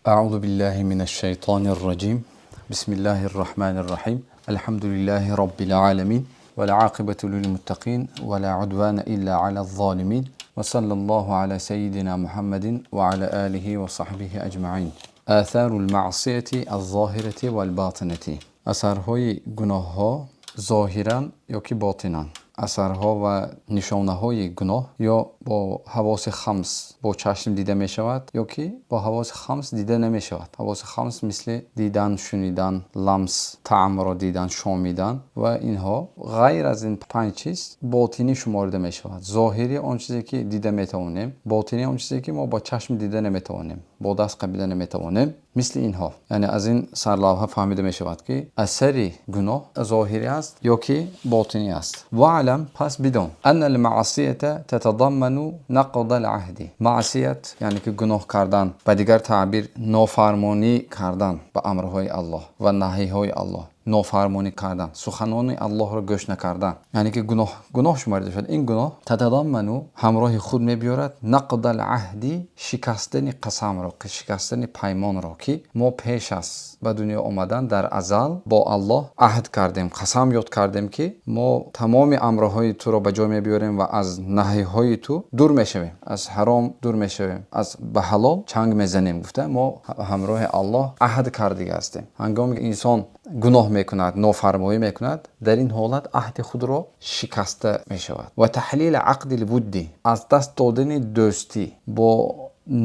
أعوذ بالله من الشيطان الرجيم. بسم الله الرحمن الرحيم. الحمد لله رب العالمين والعاقبة للمتقين ولا عدوان إلا على الظالمين وصلى الله على سيدنا محمد وعلى آله وصحبه أجمعين. آثار المعصية الظاهرة والباطنة. Асарҳои гуноҳҳо зоҳиран ё ки ботинан. Асарҳо ва нишонаҳои гуноҳ ё бо ҳавоси хамс, бо чашм дида мешавад, ё ки бо ҳавоси хамс дида намешавад. Ҳавоси хамс мисли дидан, шунидан, ламс, таъмро дидан, шомидан ва инҳо. Ғайр аз ин панҷ чиз ботинӣ шуморида мешавад. Зоҳирӣ он чизе, ки дида метавонем, ботинӣ он чизе, ки мо бо чашм дида наметавонем, бо даст қапида наметавонем, мисли инҳо. Яъне аз ин сарлавҳа фаҳмида мешавад, ки асари гуноҳ зоҳирӣ аст ё ки ботинӣ аст. واعلم, пас бидон, أن المعصية تتضمن نقض العهد. Маъсият, яъне ки гуноҳ кардан, ба дигар таъбир нофармонӣ кардан ба амрҳои Аллоҳ ва наҳиҳои Аллоҳ, нофармонӣ кардан, суханони Аллоҳро гӯш накардан, яъне ки гуноҳ, гуноҳ шуморида шуд. Ин гуноҳ تتضمن, ҳамроҳи худ мебиёрад, نقض العهد, шикастани қасамро, шикастани паймонро, ки мо пеш аз ба дунё омадан дар азал бо Аллоҳ аҳд кардем, қасам ёд кардем, ки мо тамоми амрҳои туро ба ҷой мебиёрем ва аз наҳиҳои ту дур мешавем, аз ҳаром дур мешавем, аз ба ҳалол чанг мезанем, гуфта мо ҳамроҳи Аллоҳ аҳд кардига ҳастем. Ҳангоме ки инсон гуноҳ мекунад, нофармоӣ мекунад, дар ин ҳолат аҳди худро шикаста мешавад. وتحليل عقد الود, аз даст додани дӯстӣ. Бо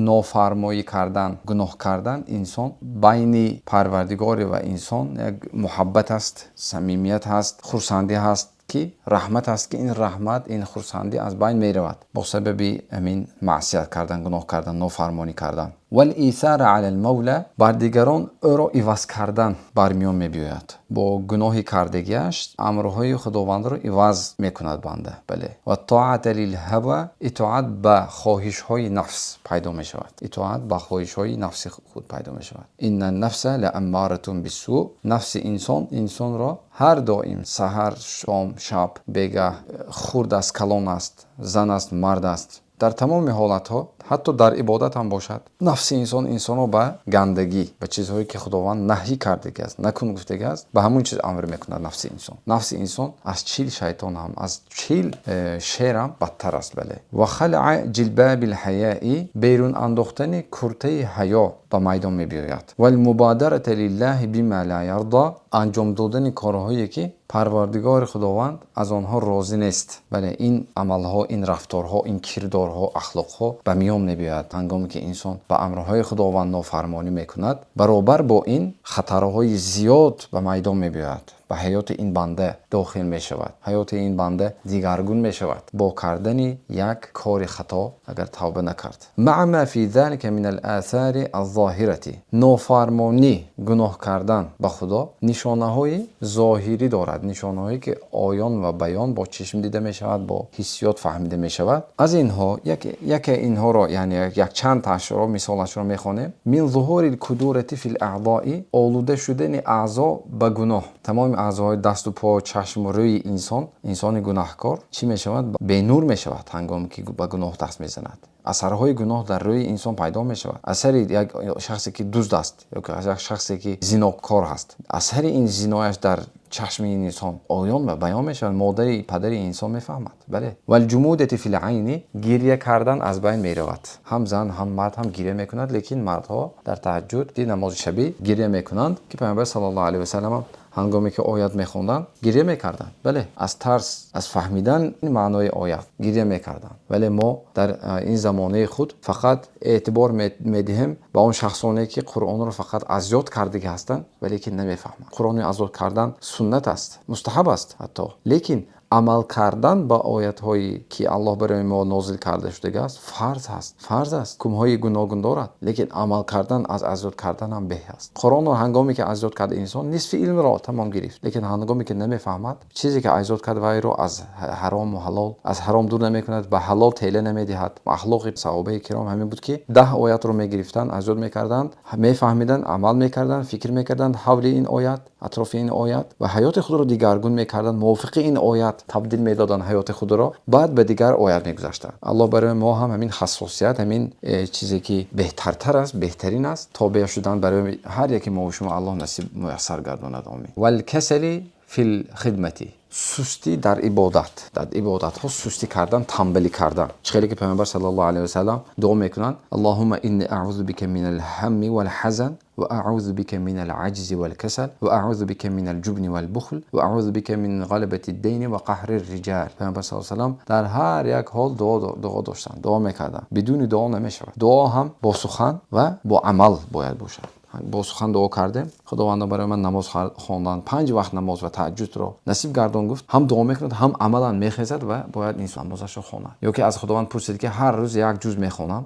нофармоӣ кардан, гуноҳ кардан инсон байни Парвардигоре ва инсон як муҳаббат аст, самимият ҳаст, хурсандӣ ҳаст, ки раҳмат аст, ки ин раҳмат, ин хурсандӣ аз байн меравад бо сабаби ҳамин маъсият кардан, гуноҳ кардан, нофармонӣ кардан. والإيثار على المولى, бар дигарон ӯро иваз кардан бармиён мебиёяд. Бо гуноҳи кардагиаш амрҳои Худовандро иваз мекунад банда, бале. والطاعة للهوى, итоат ба хоҳишҳои нафс пайдо мешавад, итоат ба хоҳишҳои нафси худ пайдо мешавад. إن النفس لأمارة بالسوء. Нафси инсон инсонро ҳар доим, саҳар, шом, шаб, бегаҳ, хурд аст, калон аст, зан аст, мард аст, дар тамоми ҳолатҳо, ҳатто дар ибодат ҳам бошад, нафси инсон инсонро ба гандагӣ, ба чизҳое, ки Худованд наҳӣ кардагиаст, накун гуфтагиаст, ба ҳамон чиз амр мекунад нафси инсон. Нафси инсон аз 40 шайтон ҳам, аз 40 шер ҳам бадтар аст, бале. وخلع جلباب الحياء, берун андохтани куртаи ҳаё ба майдон мебиёяд. والمبادرة لله بما لا يرضى, анҷом додани корҳое, ки Парвардигори Худованд аз онҳо розӣ нест. Бале, ин амалҳо, ин рафторҳо, ин кирдорҳо, ахлоқҳо ба миён мебиёяд, ҳангоме ки инсон ба амрҳои Худованд нофармонӣ мекунад. Баробар бо ин хатарҳои зиёд ба майдон мебиёяд, ба ҳаёти ин банда дохил мешавад, ҳаёти ин банда дигаргун мешавад бо кардани як кори хато, агар тавба накард. مع ما في ذلك من الآثار الظاهرة. Нофармонӣ, гуноҳ кардан ба Худо нишонаҳои зоҳирӣ дорад, нишонаҳое, ки оён ва баён бо чишм дида мешавад, бо ҳиссиёт фаҳмида мешавад. Аз инҳо яке инҳоро, яъне якчанд таашро, мисолашро мехонем. من ظهور الكدورة في الأعضاء, олуда шудани аъзо ба гуноҳ. Тамоми аъзоҳои дасту по, чашму рӯи инсон, инсони гунаҳкор чӣ мешавад? Бенур мешавад, ҳангоме ки ба гуноҳ даст мезанад. Асарҳои гуноҳ дар рӯи инсон пайдо мешавад. Асари як шахсе, ки дузд аст, ё як шахсе, ки зинокор ҳаст, асари ин зинояш дар чашми ин инсон оён ва баён мешавад, модари, падари инсон мефаҳмад, бале. والجمودة في العين, гирья кардан аз байн меравад. Ҳам зан, ҳам мард ҳам гирья мекунад, лекин мардҳо дар таҳаҷҷуд, намози шабӣ гирья мекунанд, ки Паёмбар صلى الله عليه وسلم ҳангоме ки оят мехонданд, гирья мекарданд, бале, аз тарс, аз фаҳмидан маънои оят гирья мекарданд. Вале мо дар ин замонаи худ фақат эътибор медиҳем ба он шахсоне, ки Қуръонро фақат аз ёд кардагӣ ҳастанд, валекин намефаҳманд. Қуръони аз ёд кардан суннат аст, мустаҳаб аст ҳатто, лекин амал кардан ба оятҳое, ки Аллоҳ барои мо нозил карда шудагааст, фарз ҳаст, фарз аст. Ҳукмҳои гуногун дорад, лекин амал кардан аз аз ёд кардан ҳам беҳ аст. Қуръонро ҳангоме ки аз ёд кард, инсон нисфи илмро тамом гирифт, лекин ҳангоме ки намефаҳмад, чизе ки аз ёд кард, вайро аз ҳарому ҳалол, аз ҳаром дур намекунад, ба ҳалол тела намедиҳад. Ахлоқи саҳобаи киром ҳамин буд, ки 10 оятро мегирифтанд, аз ёд мекарданд, мефаҳмиданд, амал мекарданд, фикр мекарданд ҳавли ин оят, атрофи ин оят ва ҳаёти худро дигаргун мекарданд мувофиқи ин оят. табдил медоданд ҳаёти худро, баъд ба дигар оят мегузаштанд. Аллоҳ барои мо ҳам ҳамин ҳассосият, ҳамин чизе ки беҳтартар аст, беҳтарин аст, тобеъ шудан барои ҳар яке мо ва шумо Аллоҳ насиб муяссар гардонад. Омин. والكسل في الخدمة, сустӣ дар ибодат, дар ибодатҳо сустӣ кардан, танбалӣ кардан. Чӣ хеле ки Паёмбар саллаллоҳу алайҳи васаллам дуо мекунанд: اللهم إني أعوذ بك من الهم والحزن وأعوذ بك من العجز والكسل وأعوذ بك من الجبن والبخل وأعوذ بك من غلبة الدين وقهر الرجال. Паёмбар саллаллоҳу алайҳи васаллам дар ҳар як ҳол дуо доштанд, дуо мекарданд. Бидуни дуо намешавад. Дуо ҳам бо сухан ва бо амал бояд бошад. Бо сухан дуо кардем: Худовандо, барои ман намоз хондан, панҷ вақт намоз ва таҳаҷҷудро насиб гардон, гуфт. Ҳам дуо мекунад, ҳам амалан мехезад ва бояд инсон намозашро хонад. Ё ки аз Худованд пурсид ки ҳар рӯз як ҷуз мехонам,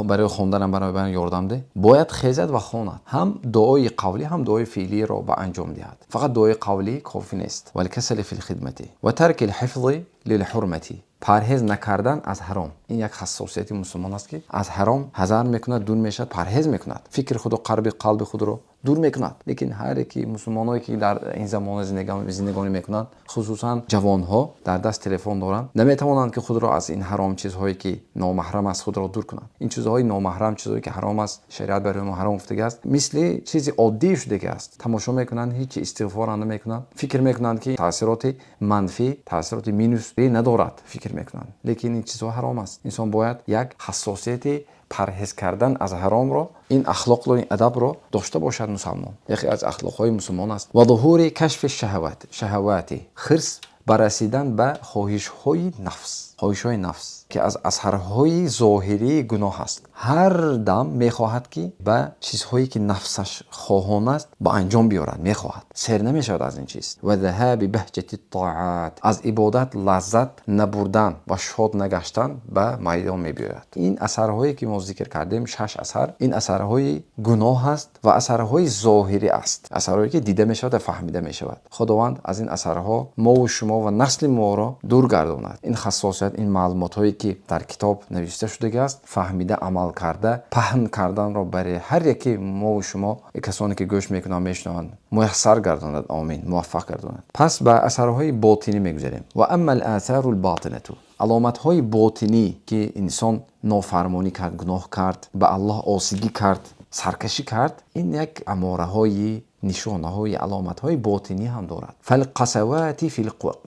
барои хонданам барои ман ёрдам деҳ. Бояд хезад ва хонад, ҳам дуои қавлӣ, ҳам дуои феълиро ба анҷом диҳад. Фақат дуои қавлӣ кофӣ нест. والكسل في الخدمة وترك الحفظ للحرمة, парҳез накардан аз ҳаром. Ин як ҳассосияти мусулмон аст, ки аз ҳаром ҳазар мекунад, дур мешавад, парҳез мекунад, фикри худро, қалби худро дур мекунад. Лекин ҳар яки мусулмоное ки дар ин замона зиндагонӣ мекунанд, хусусан ҷавонҳо, дар даст телефон доранд, наметавонанд ки худро аз ин ҳаром, чизҳое ки номаҳрам аст, худро дур кунанд. Ин чизҳои номаҳрам, чизҳое ки ҳаром аст, шариат барои мо ҳаром гуфтагӣ аст, мисли чизи оддӣ шудагӣ аст. Тамошо мекунанд, ҳеҷ истиғфорам намекунанд, фикр мекунанд ки таъсироти манфӣ, таъсироти минусӣ надорад, фикр мекунанд. Лекин ин чизҳо ҳаром аст. Инсон бояд як ҳассосияти парҳез кардан аз ҳаромро, ин ахлоқро, ин адабро дошта бошад. Мусалмон, яке аз ахлоқҳои мусулмон аст. وظهور كشف الشهوات, шаҳавати хирс, ба расидан ба хоҳишҳои нафс, хоҳишҳои нафс, ки аз асарҳои зоҳирии гуноҳ аст. Ҳар дам мехоҳад ки ба чизҳое ки нафсаш хоҳон аст, ба анҷом биёрад, мехоҳад, сер намешавад аз ин чиз. وذهاب بهجة الطاعات, аз ибодат лаззат набурдан ва шод нагаштан ба майдон мебиёяд. Ин асарҳое ки мо зикр кардем, шаш асар, ин асарҳои гуноҳ аст ва асарҳои зоҳирӣ аст, асарҳое ки дида мешавад ва фаҳмида мешавад. Худованд аз ин асарҳо мову шумо ва насли моро дур гардонад. Ин ҳассосият, ин маълумотҳое ки дар китоб навишта шудагиаст, фаҳмида, амал карда, паҳн карданро барои ҳар яке мову шумо, касоне ки гӯш мекунанд, мешунаванд, муяссар гардонад. Омин. Муваффақ гардонад. Пас ба асарҳои ботинӣ мегузарем. وأما الآثار الباطنة, аломатҳои ботинӣ, ки инсон нофармонӣ кард, гуноҳ кард, ба Аллоҳ осигӣ кард, саркашӣ кард, ин як амораҳои, нишонаҳои, аломатҳои ботинӣ ҳам дорад. فالقسوة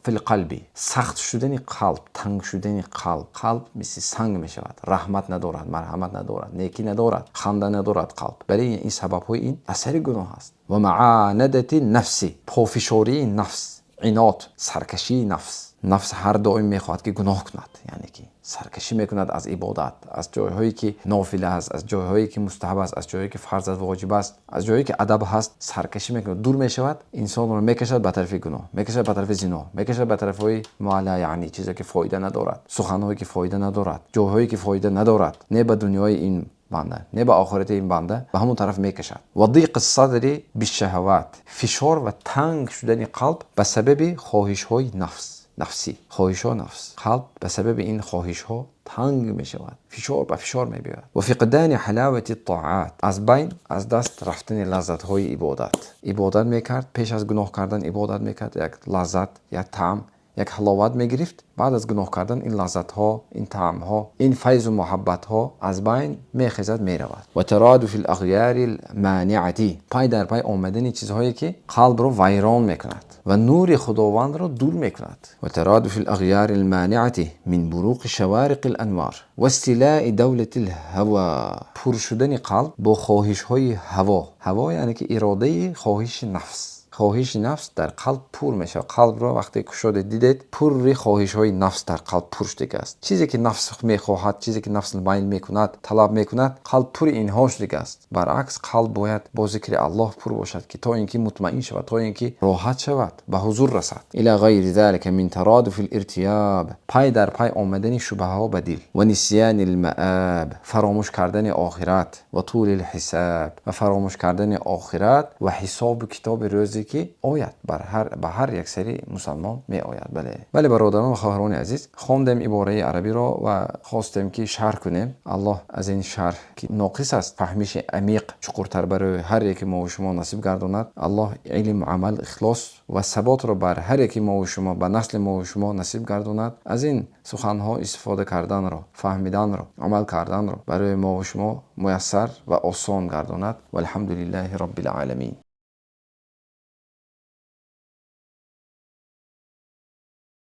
في القلب, сахт шудани қалб, танг шудани қалб. Қалб мисли санг мешавад, раҳмат надорад, марҳамат надорад, некӣ надорад, ханда надорад қалб. Бале, ин сабабҳои ин асари гуноҳ аст. ومعاندة النفس, пофишории нафс, инод, саркашии нафс. Нафс ҳар доим мехоҳад ки гуноҳ кунад, яъне ки саркашӣ мекунад аз ибодат, аз ҷойҳое ки нофила аст, аз ҷойҳое ки мустаҳаб аст, аз ҷойҳое ки фарз аст, воҷиб аст, аз ҷойҳое ки адаб ҳаст, саркашӣ мекунад, дур мешавад. Инсонро мекашад ба тарафи гуноҳ, мекашад ба тарафи зино, мекашад ба тарафҳои ما لا يعني, чизе ки фоида надорад, суханҳое ки фоида надорад, ҷойҳое ки фоида надорад, не ба дунёи ин банда, не ба охирати ин банда, ба ҳамон тараф мекашад. وضيق الصدر بالشهوات, фишор ва танг шудани қалб ба сабаби хоҳишҳои нафс, нафсӣ, хоҳишҳо, нафс. Қалб ба сабаби ин хоҳишҳо танг мешавад, фишор ба фишор мебиёяд. وفقدان حلاوة الطاعات, аз байн, аз даст рафтани лаззатҳои ибодат. Ибодат мекард, пеш аз гуноҳ кардан ибодат мекард, як лаззат, як таъм, як ҳаловат мегирифт. Баъд аз гуноҳ кардан ин лаззатҳо, ин таъмҳо, ин файзу муҳаббатҳо аз байн мехезад, меравад. وترادف الأغيار المانعة, пай дар пай омадани чизҳое ки қалбро вайрон мекунад ва нури Худовандро дур мекунад. وترادف الأغيار المانعة من بروق شوارق الأنوار واستيلاء دولة الهوى, пур шудани қалб бо хоҳишҳои ҳаво. Ҳаво яъне ки иродаи хоҳиши нафс. Хоҳиши нафс дар қалб пур мешавад. Қалбро вақте кушоде дидед, пурри хоҳишҳои нафс дар қалб пур шудага аст. Чизе ки нафс мехоҳад, чизе ки нафс майл мекунад, талаб мекунад, қалб пури инҳо шудага аст. Баръакс, қалб бояд бо зикри Аллоҳ пур бошад, ки то ин ки мутмаин шавад, то ин ки роҳат шавад, ба ҳузур расад. إلى غير ذلك من ترادف الارتياب, пай дар пай омадани шубҳаҳо ба дил. ونسيان المآب, фаромӯш кардани охират. وطول الحساب, ва фаромӯш кардани охират ва ҳисобу китоби рӯзи. Чизе ки ояд бар ҳар ба ҳар як сари мусалмон меояд. Бале, бале, бародарон ва хоҳарони азиз, хондем ибораи арабиро ва хостем, ки шарҳ кунем. Аллоҳ аз ин шарҳ, ки ноқис аст, фаҳмиши амиқ, чуқуртар барои ҳар яки мо ва шумо насиб гардонад. Аллоҳ илм, амал, ихлос ва саботро бар ҳар яки мо ва шумо, ба насли мо ва шумо насиб гардонад. Аз ин суханҳо истифода карданро, фаҳмиданро, амал карданро барои мо ва шумо муяссар ва осон гардонад. Валҳамду лиллаҳи роббил оламин.